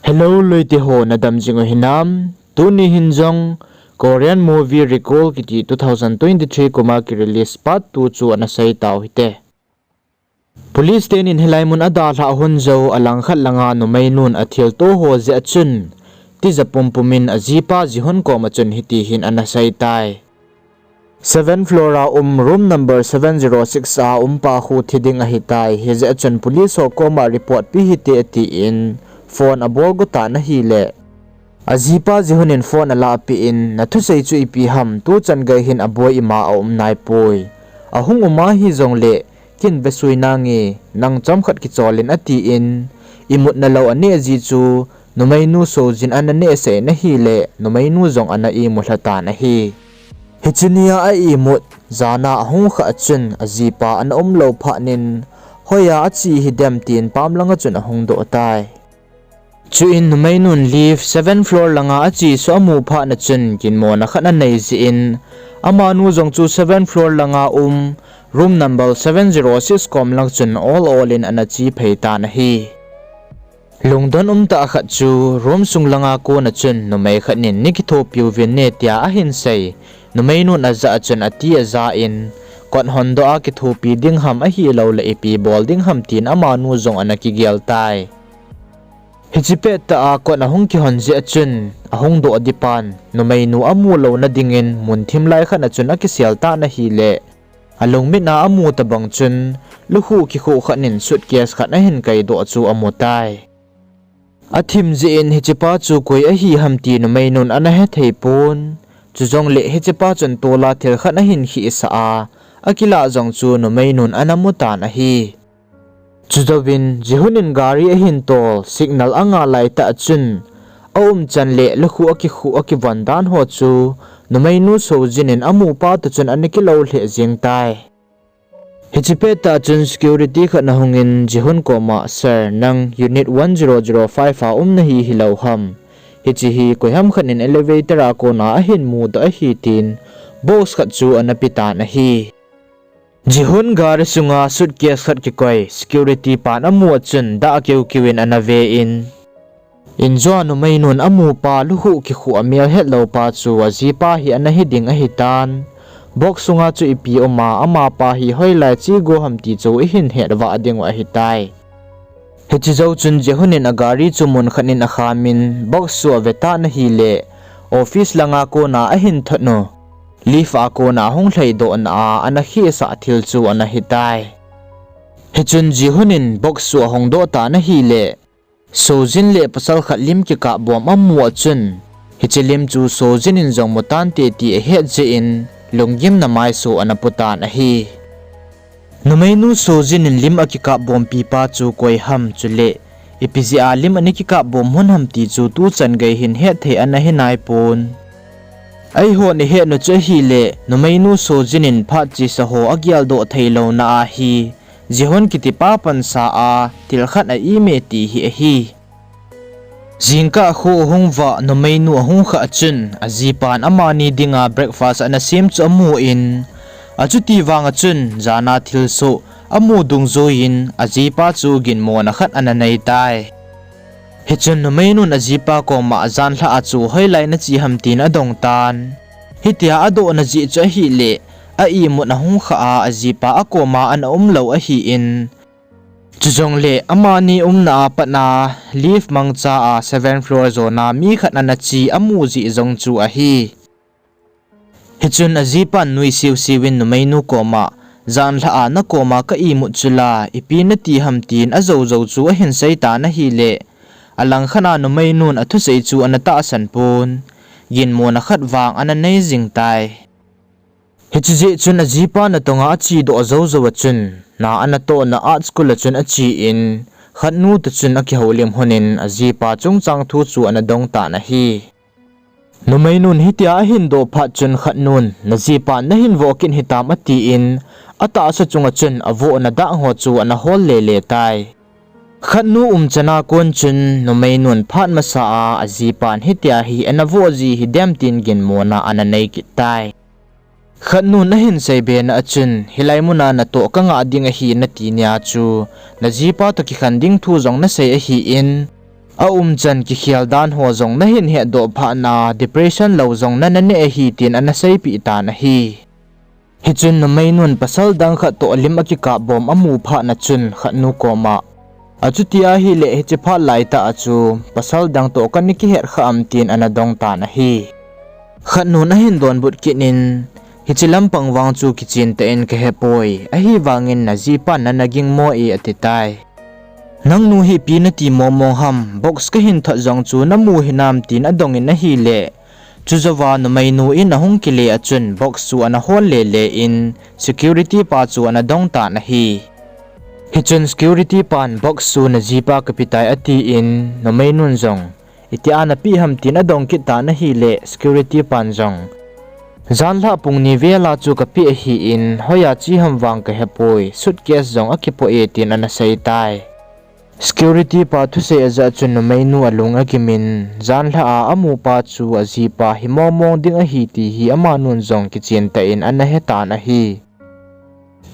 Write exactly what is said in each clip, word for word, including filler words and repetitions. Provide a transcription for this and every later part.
Hello loite ho, nadam jing u hinam? Tuni hin jong Korean movie Recall kiti two thousand twenty-three kuma ki release part two chu ana sei tau hite. Police tenin hilai mun adalhah hon jou alangkhat langa numeinun athilto ho jeh a chun tija pumpum in ajipa Jihun koma chun hiti hin ana sei tai. Seven floor a um room number seven zero six a um pa khu thi ding ahitai, hijeh a chun police ho koma report pe hite atin phone abol go tan ahile, ajipa Jihun in phone alahpeh in, nathusei chu ipi ham, tuchan gei hin aboi ima aum naipoi. Ahung um ahi jongle, kin vesui nange, nang chomkhat kichol in atin, imutna lou aneh ji chu numeinu Sojin ana nehsah in ahile, numeinu jong ana imu lha tan ahi. Hiche nia a imut, jana ahung khah a chun ajipa ana umlou phatnin, hoiya ache hidem tin pam langa chun ahung doh tai. Chuin numeinun lift seven floor langa ache chu amu phatna chun ginmona khat anei jeh in, amanu jong chu seven floor langa um room number seven zero six kom lang chun ol ol in ana che phei tan ahi. Lungdon umtah khat chu room sung langa kona chun numei khat nin nei kithopi uvin ne tia ahin sei. Numeinun ajah a chun ati aja in, kot hondoh a kithopi ding ham ahilouleh ipi bol ding ham tin amanu jong ana kigel tai. Hiche pettah a kot ahung kihon jeh a chun ahung doh dipan numeinu amu louna dingin mun thim lai khat a chun akisel tan ahile, alungmit a amu tobang chun lukhuh kikhuh khat nin suitcase khat ahin kaidoh chu amu tai. Athim jeh in hichepa chu koi ahi ham ti numeinun ana hethei pon. Chujongle hichepa chun tola thil khat ahin khehsah a, akilah jong chu numeinun ana mu tan ahi. Chujouvin Jihun in gari ahin tol, signal anga laitah chun aumchan le lukhuh akikhuh akivon dan ho chu numeinu Sojin in amupa toh chun ana kilou lheh jeng tai. Hiche pettah chun security khat ahungin Jihun koma, Sir, nang unit one zero zero five a um nahi hilou ham? Hiche hi koiham khat in elevator a kona ahin mudoh ahi tin box khat chu ana pe tan ahi. Jihun gari sunga suitcase khat kikoi security pan amu a chun dah keukeuvin ana ve in, injoa numeinun amupa lukhuh kikhuh amel hetlou pa chu ajipa hi ana hiding ahitan. Box sunga chu ipi uma, amapa hi hoilai che go ham ti chu ihin het vah dingu ahitai. Hiche jou chun Jihun in agari chu mun khat in akhamin box chu ave tan ahile, office langa kona ahin thot u, lift a kona ahung lhaidohna a ana khehsah thil chu ana hitai. Hichun Jihun in box chu ahongdoh tan ahile, Sojin le pasal khat lim kikap bom amu a chun, hiche lim chu Sojin in jong mutante ti ahet jeh in, lunggimna maiso ana putan ahi. Numeinu Sojin in lim akikap bompipa chu koi ham chule, ipi jeh a lim ana kikap bom lhon ham ti chu tuchan gei hin hetthei ana hinaipon. Eihon ihet u chu ahile, numeinu Sojin in phat chesa ho ageldoh theilouna ahi, Jihun kitipa pansa a thil khat a-ime ti hi ahi. Jingkah kho ahung vah numeinu ahung khah a chun, ajipan amani dinga breakfast ana sem chu amun, achuti vanga chun jana thilsoh amu dungjuiyin ajipa chu ginmona khat ana neitai. Hichun numeinun ajipa koma janlhah a chu hoilai nache ham tin adongtan. Hitia adohna jeh chu ahile, a-imut ahung khah a ajipa akoma ana umlou ahin, chujongle amani umna a patna lift mangcha a seven floor jona mi khat ana che amu jeh jong chu ahi. Hichun ajipan nuiseuseuvin numeinu koma, janlhah a nakoma ka-imut chula ipi nati ham tin ajoujou chu ahin seitan ahile, alangkhat a numeinun athusei chu ana tahsan pon, ginmona khat vang ana nei jingtai. Hiche jeh chun ajipa natonga achedoh joujou a chun, na anatohna art school a chun achen, khatnu toh chun akihoulim lhonin ajipa chungchang thu chu ana dongtan ahi. Numeinun hitia ahin doh phat chun khatnun, najipan nahin voh kit hitam atin, atahsa chunga chun avohna dang ho chu ana hol lele tai. Khatnu umchan a kon chun numeinun phat masa a ajipan hitia hi ana voh ji hidem tin ginmona ana nei kit tai. Khatnun ahin seibena a chun, hilai muna natoh kangah ding ahi nati nia chu, najipa toh kikhen ding thu jong nasei ahin, aumchan kikhel dan ho jong nahin hetdoh phat na depression lou jong nana neh ahi tin ana seipeh tan ahi. Hichun numeinun pasal dang khat toh lim akikap bom amu phat na chun khatnu koma, achuti ahileh hiche phat laitah a chu pasal dang toh kana kihet kha am tin ana dong tan ahi. Khatnun ahin donbut kit in, hiche lampang vang chu kichen tah in kahepoi, ahivangin najipan nana gingmo e ati tai. Nangnu hi ipi nati momong ham, box kahin thot jong chu namu hinam tin adongin ahileh, chujouva numeinu in ahung kile a chun box chu ana hol lele in security pa chu ana dong tan ahi. Hichun security pan box chu najipa kapetai atin numeinun jong, itia napeh ham tin adong kit tan ahileh security pan jong, janlhah pung ni vela chu kapeh ahin, hoiya che ham vang kahepoi, suitcase jong akipoh e tin ana sei tai. Security pa thusei ajah chun numeinu alung agimin, janlhah a amupa chu ajipa hi momong ding ahi ti hi amanun jong kichen tah in ana hetan ahi.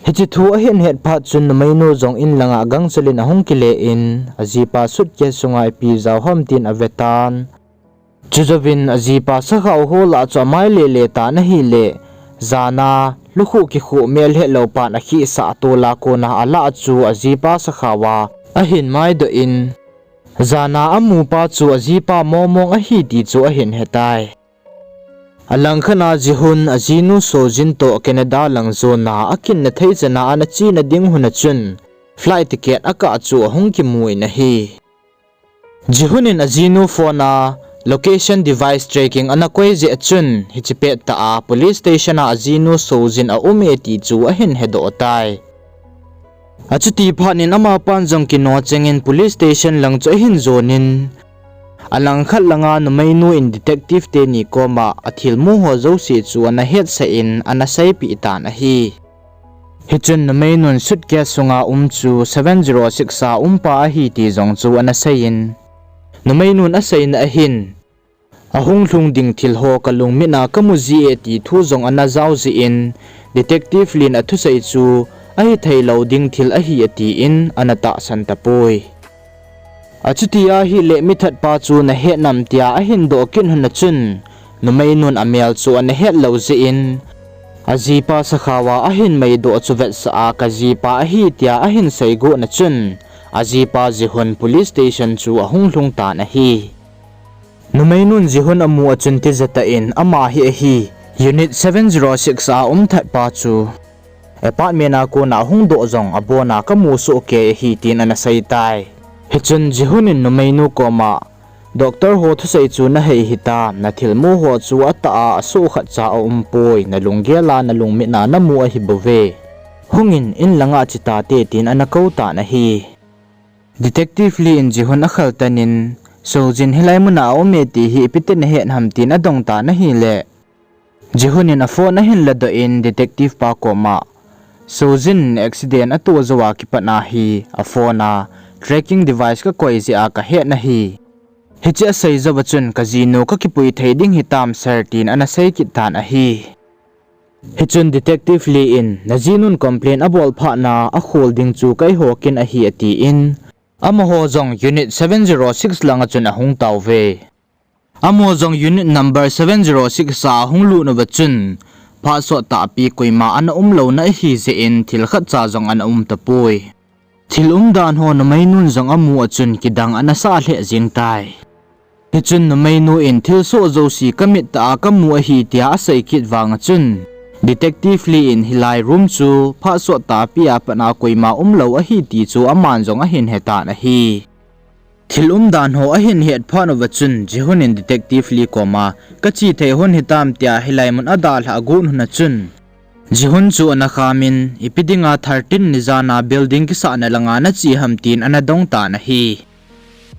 Hiche thu ahin het phat chun numeinu jong in langa gangchel in ahung kile in, ajipa suitcase sunga ipi jao ham tin avetan. Chujouvin ajipa sakhao ho lah chu amai lele tan ahileh, jana lukhuh kikhuh mel hetlou pan akhehsah tola kona alah chu ajipa sakhao a ahin maidoh in, jana amupa chu ajipa momong ahi ti chu ahin hetai. Alangkhat a Jihun ajinu Sojin toh Canada lang jona akinna thei chana ana chena ding hun a chun flight ticket akah chu ahung kimu in ahi. Jihun in ajinu phone a location device tracking ana koi jeh a chun hiche pettah a police station a ajinu Sojin aum e ti chu ahin hedoh tai. Achuti phat in amapan jong kino chengin police station lang chu ahin jonin, alangkhat langa numeinu in detective teni koma athilmu ho jouse chu ana hetsah in ana seipeh tan ahi. Hichun numeinun suitcase sunga um chu seven zero six a umpa ahi ti jong chu ana seiyin, numeinun aseina ahin, ahung lhung ding thil ho kalungmit a kamu ji e ti thu jong ana jao jeh in, detective Lee in athusei chu ahitheilou ding thil ahi atin ana tahsan tapoi. Achuti ahileh mithatpa chu nahet nam tia ahin doh kit hun a chun, numeinun amel chu ana hetlou jeh in, ajipa sakhaova ahin maidoh chu vetsah a kajipa ahi tia ahin seigot na chun, ajipa Jihun police station chu ahung lhung tan ahi. Numeinun Jihun amu a chun tija tah in ama hi ahi, unit seven zero six a um thatpa chu apartment a kona hung doh jong abona kamu soh kei ahi tin ana sei tai. Hichun Jihun in numeinu koma, doctor ho thusei chu nahei hitam, nathilmu ho chu atah a asoh khatcha aumpoi, nalunggel a nalungmit a namu ahibouve. Hungin, in langa che tate tin ana kou tan ahi. Detective Lee in Jihun akhal tan in, Sojin hilai muna aume ti hi ipi tin nahet ham tin adong tan ahileh, Jihun in aphone ahin ladoh in detective pa koma, Sojin accident atoh jou a kipat a hi aphone a tracking device kakoi jeh a kahet ahi. Hiche asei jouva chun kajinu kakipui thei ding hitam sir tin ana sei kit tan ahi. Hichun detective Lee in najinun complain abol phat na akhol ding chu keiho kin ahi atin, amaho jong unit seven zero six langa chun ahung tauve. Amaho jong unit number seven zero six a ahung lut uva chun, phat sot tahpi koima ana umlouna ahi jeh in thil khatcha jong ana um tapoi. Thil umdan ho numeinun jong amu a chun kidang ana sah lheh jeng tai. Hichun numeinu in thilsoh jouse kamit tah a kamu ahi tia asei kit vang a chun, detective Lee in hilai room chu phat sot tahpi a pat a koima umlou ahi ti chu aman jong ahin hetan ahi. Thil umdan ho ahin het phat uva chun Jihun in detective Lee koma, kache thei hon hitam tia hilai mun adalhah agot hun a chun, Jihun chu ana khamin, ipi dinga thirteen ni jan a building kisahna langa nache ham tin ana dong tan ahi.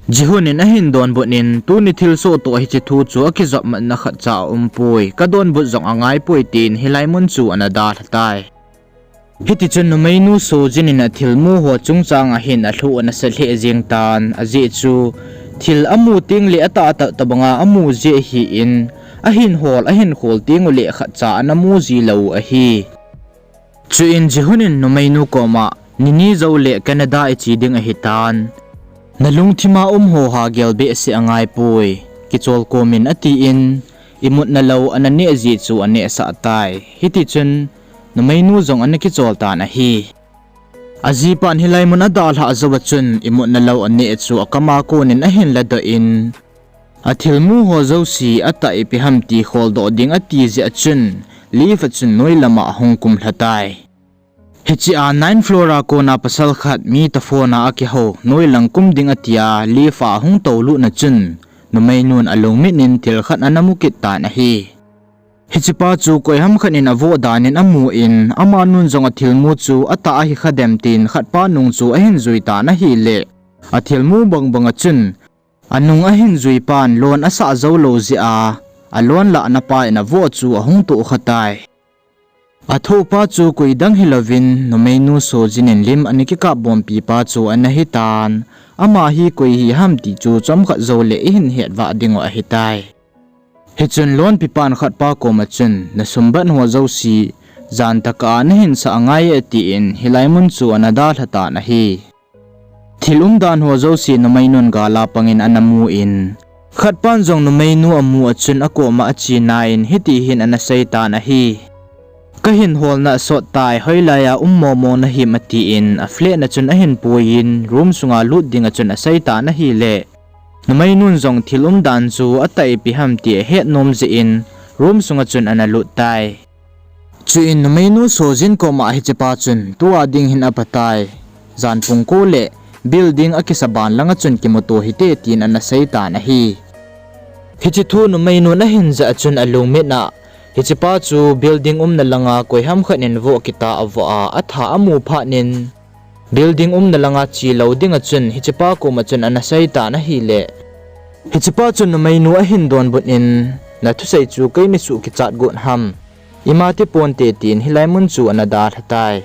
Jihun in ahin donbut in, tuni thilsoh toh hiche thu chu akijopmatna khatcha aumpoi, kadonbut jong angaipoi tin hilai mun chu ana dalha tai. Hitichun numeinu Sojin in athilmu ho chungchang a hin alhuh ana sa lheh jeng tan, ajeh chu thil amu tengle atah tah tobanga amu jeh ahin, ahin hol, ahin khol tenguleh khatcha ana mu ji lou u ahi. Chuin Jihun in numeinu koma, nini jouleh Canada iche ding ahitan. Nalungthima um ho ha gel behseh angaipoi. Kichol komin atin, imutna lou ana neh jeh chu anehsah tai. Hitichun, numeinu jong ana kichol tan ahi. Ajipan hilai mun adalhah jouva chun, imutna lou aneh chu akama konin ahin ladoh in, athilmu ho jouse atah ipi ham ti kholdoh ding ati jeh a chun, lift a chun noilama ahung kumlha tai. Hichea ninth floor a kona pasal khat mi taphone a akihou, noilang kum ding atia lift a ahung toulutna chun, numeinun alungmitnin thil khat ana mu kit tan ahi. Hichepa chu koiham khat in avoh danin amun, amanun jong athilmu chu atah ahi khadem tin khatpa nung chu ahin jui tan ahile, athilmu bangbang a chun, anung ahin juipan lon asah joulou jeh a, alon lahna pa in avoh chu ahung tohkha tai. Athohpa chu koidang hilouvin, numeinu Sojin in lim ana kikap bompipa chu ana hitan, ama hi koi hiham ti chu chomkhat joule ihin hetvah dingu ahitai. Hichun lonpipan khatpa koma chun, nasumbat ho jouse, jantaka nahin sah angai e tin, hilai mun chu ana dalha tan ahi. Thil umdan ho jouse numeinun gala pangin ana mun, khatpan jong numeinu amu a chun akoma achenain hiti hin ana seitan ahi. Kahin holna asot tai, hoilaiya um momo nahim atin, aflat na chun ahin puiin, room sunga lut dinga chun aseitan ahile, numeinun jong thil umdan chu atah ipi ham ti ahet nom jeh in, room sunga chun ana lut tai. Chuin numeinu Sojin koma hichepa chun tua ding hin apatai. Janpung ko le building akisa ban langa chun kimuto hite tin ana seitan ahi. Hiche thu numeinun ahin jah a chun alungmit a, hichepa chu building umna langa koiham khat in voh kita avoh a, atha amu phatnin, building umna langa chelou dinga chun hichepa koma chun ana seitan ahile, hichepa chun numeinu ahin donbut in, nathusei chu kei nasuh kichat got ham, ima tiponte tin hilai mun chu ana dalha tai.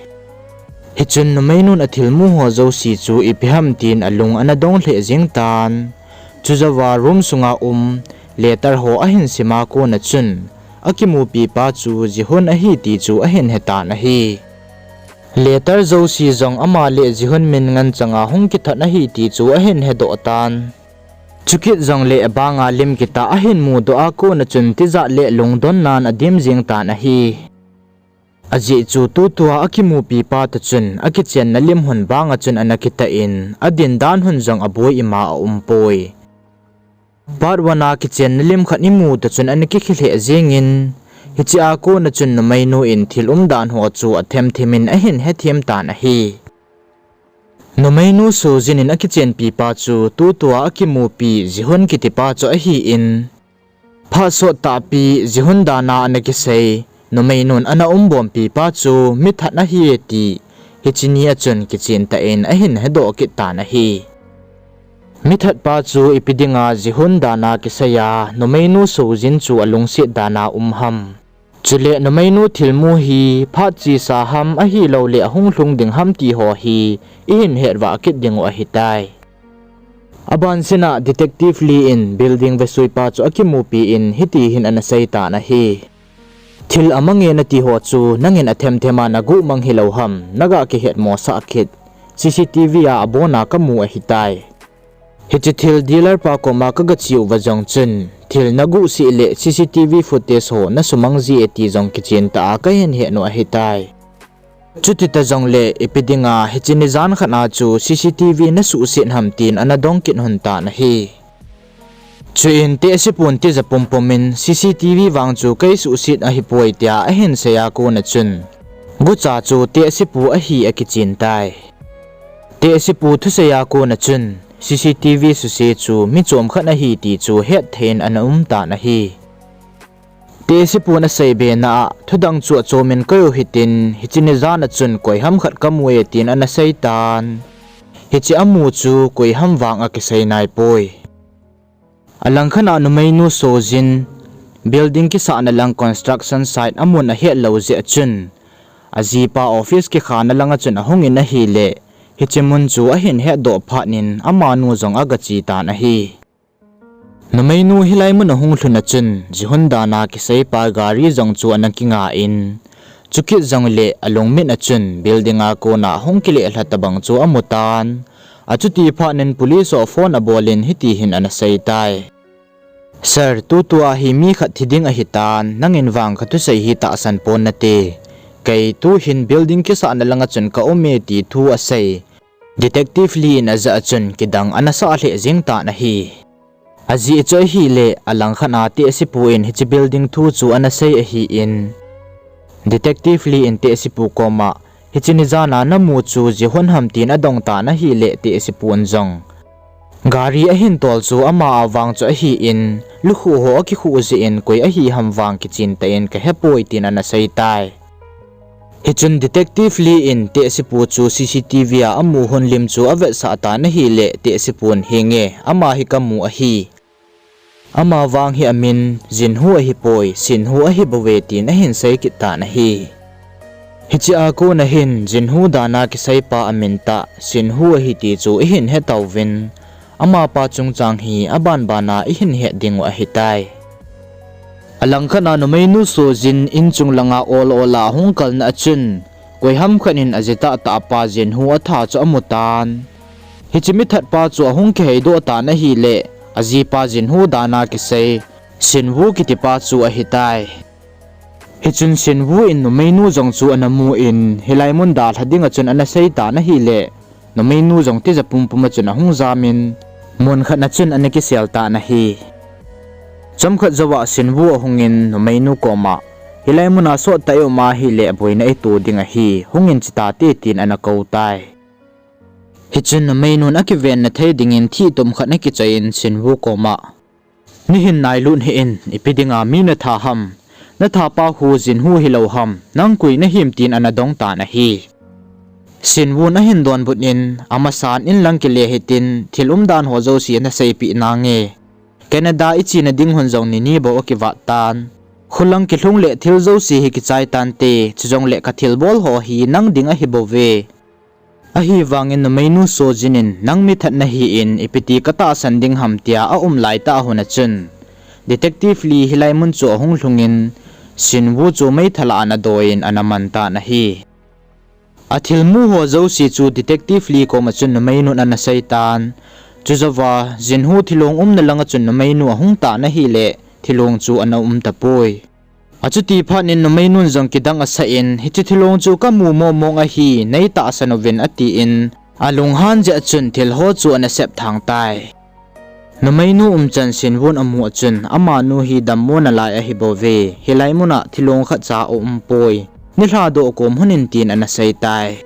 Hichun numeinun athilmu ho jouse chu ipi ham tin alung ana dong lheh jeng tan. Chujouva room sunga um, letter ho ahin sima kona chun, akimupipa chu Jihun ahi ti chu ahin hetan ahi. Letter jouse jong ama le Jihun min nganchanga hung kithot ahi ti chu ahin hedoh tan. Chukit jongle abanga lim kitah ahin mudoh a kona chun tijat le lungdonnan adim jeng tan ahi. Ajeh chu tutua akimupipa toh chun akichenna lim hun banga chun ana kitah in, adindan hun jong aboi ima aumpoi. Part one a kichenna lim khat imu toh chun ana kikhe lheh jengin, hichea kona chun numeinu in thil umdan ho chu athemthemin ahin hethem tan ahi. Numeinu Sojin in akichenpipa chu tutua akimupi Jihun kitipa chu ahin, phat sot tahpi Jihun dana ana kisei, numeinun ana umbompipa chu mithat ahi ti, hiche nia chun kichen tah in ahin hedoh kit tan ahi. Mithatpa chu ipi dinga Jihun dana kiseiya, numeinu Sojin chu alungset dana um ham, chule numeinu thilmu hi phat chesa ham ahilouleh ahung lhung ding ham ti ho hi ihin hetvah kit dingu ahitai. Abansina Detective Lee in building vesuipa chu akimupi in hiti hin ana seitan ahi. Thil amange nati ho chu nangin athemthema naguh mang hilou ham, naga kihetmosah kit. C C T V a abona kamu ahitai. Hiche thil dealer pa koma kagache uva jong chun, thil naguh seh le C C T V footage ho nasumang jie ti jong kichen tah a kahin het u ahitai. Chuti ta jongle ipi dinga hiche nijan khat a chu C C T V nasuhset ham tin ana dong kit lhon tan ahi. Chuin tehsepun tija pumpumin C C T V vang chu kei suhset ahipoi tia ahin seiya kona chun, gucha chu tehsepu ahi akichen tai. Tehsepu thuseiya kona chun C C T V suse chu mi chom khat ahi ti chu hettheiyin ana um tan ahi. Tehsepun asei bena a, thudang chu achomin koi u hitin, hiche nijana chun koiham khat kamu e tin ana seitan. Hiche amu chu koiham vang akisei naipoi. Alangkhat a numeinu Sojin, building kisahna lang construction site amun ahetlou jeh a chun, ajipa office kikhana langa chun ahungin ahile, hiche mun chu ahin hetdoh phatnin amanu jong agache tan ahi. Numeinu hilai mun ahung lhun a chun, Jihun dana kiseipa gari jong chu ana kinga in, chukit jongle alungmit a chun building a kona ahung kileh lha tobang chu amutan, Achuti phat in police ho phone abol in hiti hin ana sei tai. Sir, tutua hi mi khat thi ding ahitan, nangin vang kathusei hi tahsan pon nate. Kei tuhin building kisahna langa chun ka um e ti thu asei. Detective Lee in ajah a chun kidang ana sah lheh jeng tan ahi. Ajeh chu ahileh, alangkhat a tehsepu in hiche building thu chu ana sei ahin, Detective Lee in tehsepu koma, hiche ni jan a namu chu ijeh ham tin adong tan ahileh, tehsepun jong, gari ahin tol chu ama a vang chu ahin, lukhuh ho akikhuh jeh in koi ahi ham vang kichen tah in kahepoi tin ana sei tai. Hichun Detective Lee in tehsepu chu C C T V a amu hon lim chu avetsah tan ahileh, tehsepun, henge, ama hi kamu ahi. Ama vang hi amin Jinhu ahipoi, Sinhu ahibouve tin ahin sei kit tan ahi. Hiche a kona hin Jinhu dan a kiseipa amin tah Sinhu ahi ti chu ihin hetauvin, amapa chungchang hi abanbana ihin het dingu ahitai. Alangkhat a numeinu Sojin inchung langa ol ol a ahung kalna a chun, koiham khat in ajitah tah pa Jinhu atha chu amutan. Hiche mithatpa chu ahung kiheidoh tan ahileh, ajipa Jinhu dan a kisei Sinwu kitipa chu ahitai. Hichun Sinwu in numeinu jong chu ana mu in, hilai mun dalha dinga chun ana sei tan ahileh, numeinu jong tija pumpum a chun ahung jamin, mun khat na chun ana kisel tan ahi. Chomkhat jouva Sinwu ahungin numeinu koma, hilai muna sottah a i um ahileh boina ito ding ahi, hungin chetate tin ana kou tai. Hichun numeinun akivenna thei dingin thih tum khat ana kichoi in Sinwu koma, neihin nailut hih in, ipi dinga mi natha ham, nathapa hu Jinhu hilou ham, nang koi nahim tin ana dong tan ahi. Sinwun ahin donbut in, amasan inlang kile hitin, thil umdan ho jouse ana seipeh nange. Canada ichena ding hon jong nini bou akivat tan. Khulang kilhung leh thil jouse hi kichai tante, chujongleh kathilbol ho hi nang ding ahibouve. Ahivangin numeinu Sojin in, nang mithat nahin, ipiti katahsan ding ham tia aum laitah hon a chun, Detective Lee hilai mun chu ahung lhungin, Sinwu chu meithal a ana doiyin ana man tan ahi. Athilmu ho jouse chu Detective Lee koma chun numeinun ana sei tan. Chujouva, Jinhu thilong umna langa chun numeinu ahung tan ahileh, thilong chu ana um tapoi. Achuti phat in numeinun jong kidang asah in, hiche thilong chu kamu momong ahi, neitahsan uvin atin, alunghan jeh a chun thil ho chu ana septhang tai. Numeinu umchan Sinwun amu a chun, amanu hi dammo nalai ahibouve, hilai muna thilong khatcha aumpoi, neilhadoh kom hon in tin ana sei tai.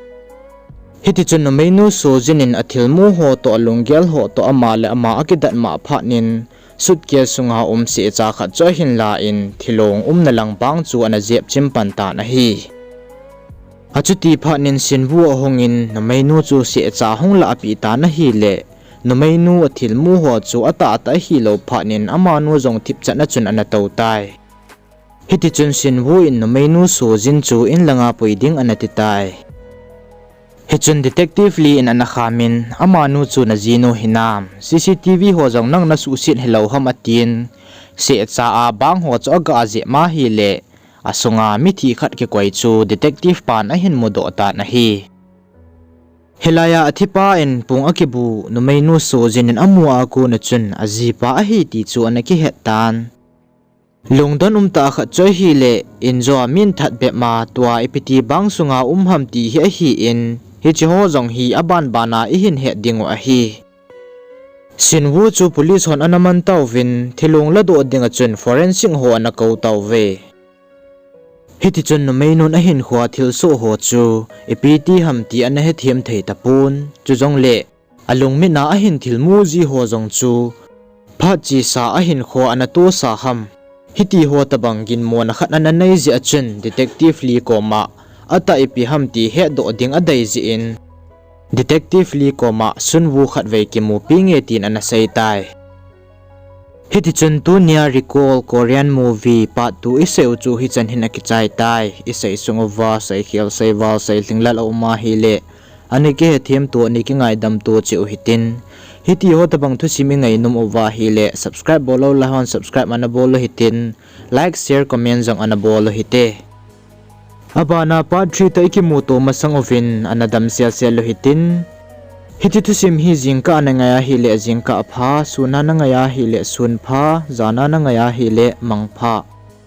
Hitichun numeinu Sojin in athilmu ho toh alunggel ho toh ama le ama akidatmo phat in, suitcase sunga um sehcha khat chu ahin lan, thilong umna lang bang chu ana jep chim pan tan ahi. Achuti phat in Sinwu ahungin numeinu chu sehcha ahung lahpeh tan ahileh, numeinu athilmu ho chu atahtah ahilou phat in amanu jong thipchatna chun ana tou tai. Hitichun Sinwu in numeinu Sojin chu inlanga pui ding ana ti tai. Hichun Detective Lee in ana khamin, amanu chu najinu hinam, C C T V ho jong nang nasuhset hilou ham atin, sehcha a bang ho chu aga jep ma ahileh, asunga mithi khat kikoi chu detective pan ahin mudoh tan ahi. Hilaiya athipa in pung akibu numeinu Sojin in amu a kona chun ajipa ahi ti chu ana kihet tan. Lungdon umtah khat chu ahileh, injo a min that bep ma tua ipiti bang sunga um ham ti hi ahin, hiche ho jong hi abanbana ihin het dingu ahi. Sinwu chu police hon ana man tauvin, thilong ladoh dinga chun forensic ho ana kou tauve. Hitichun numeinun ahinkhoa thilsoh ho chu ipi ti ham ti ana hethem thei tapon, chujongleh alungmit a ahin thilmu ji ho jong chu phat chesa ahinkhoa ana tosa ham, hiti ho tobang ginmona khat ana nei jeh a chun Detective Lee koma atah ipi ham ti hetdoh ding adei jeh in, Detective Lee koma Sunwu khatvei kimupi nge tin ana sei tai. Hitichun tunia Recall Korean Movie Part two isei u chu hichan hin akichai tai. Isei sung uva seikhel seival seilhinglel aum ahileh, ana kihethem to, ana kingaidam to cheh u hitin. Hiti ho tobang thusim ingainom uva ahileh subscribe bollou laihon subscribe ana bol u hitin, like, share, comment jong ana bol u hite. Abana part three toh ikimuto masang uvin ana damselsel u hitin. Hiti thusim hi jingkah a nangai ahile jingkah pha, sun a nangai ahile sun pha, jan a nangai ahile mang pha.